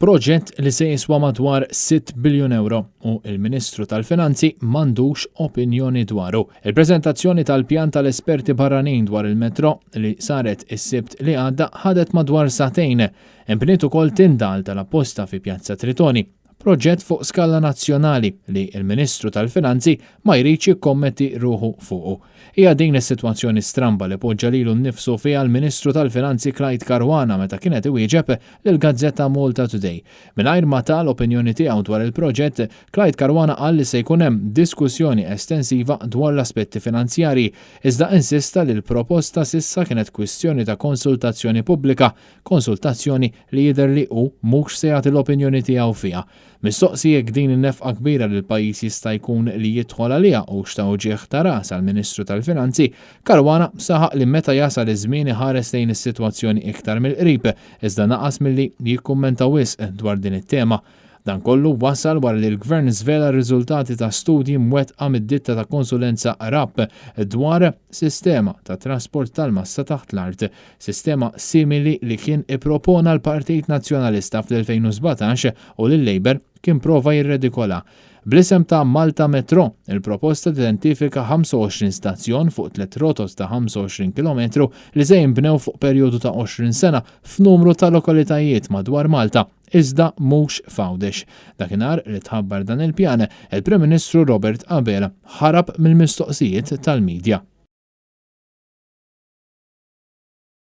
Proġett li se jiswa madwar 6 biljun ewro u l-Ministru tal-Finanzi m'għandux opinjoni dwaru. Il-preżentazzjoni tal-pjan tal-esperti barranin dwar il-metro li saret is-Sibt li għadda ħadet madwar sagħtejn. Inbniet ukoll tinda għal tal-apposta fi Pjazza Tritoni. Proġett fuq skala nazzjonali li l-Ministru tal-Finanzi ma jridx jikkommetti ruħu fuqu. Hija din is-sitwazzjoni stramba li poġġa lilu nnifsu fiha l-Ministru tal-Finanzi Clyde Caruana meta kien qed iwieġeb lill-gazzetta Malta Today. Mingħajr ma ta l-opinjoni tiegħu dwar il-proġett, Clyde Caruana qal li se jkun hemm diskussjoni estensiva dwar l-aspetti finanzjarji, iżda insista li l-proposta s'issa kienet kwistjoni ta' konsultazzjoni pubblika konsultazzjoni li jidher li hu mhux se jagħti l-opinjoni tiegħu fiha. Mistoqsi jekk din in-nefqa kbira li l-pajjiż jista' jkun li jidħol għaliha hux ta' uġigħ ta' ras għall-Ministru tal-Finanzi, Caruana saħaq li meta jasal iż-żmien iħares lejn is-sitwazzjoni iktar mill-qrib, iżda naqas milli jikkummenta wisq dwar din it-tema. Dan kollu wasal wara li l-Gvern żvela r-riżultati ta' studji mwettqa mid-ditta ta' konsulenza RAP dwar sistema ta' trasport tal-massa taħt l-art, sistema simili li kien ippropona l-Partit Nazzjonalista fl-2017 u li l-Labour kien prova jirredikola. Bl-isem ta' Malta Metro, il-proposta tidentifika 25 stazzjon fuq tliet rotot ta' 25 kilometru li se jinbnew fuq perjodu ta' 20 sena f'numru ta' lokalitajiet madwar Malta, iżda mhux f'Għawdex. Dakinhar li tħabbar dan il-pjan, il-Prim Ministru Robert Abela ħarab mill-mistoqsijiet tal-midja.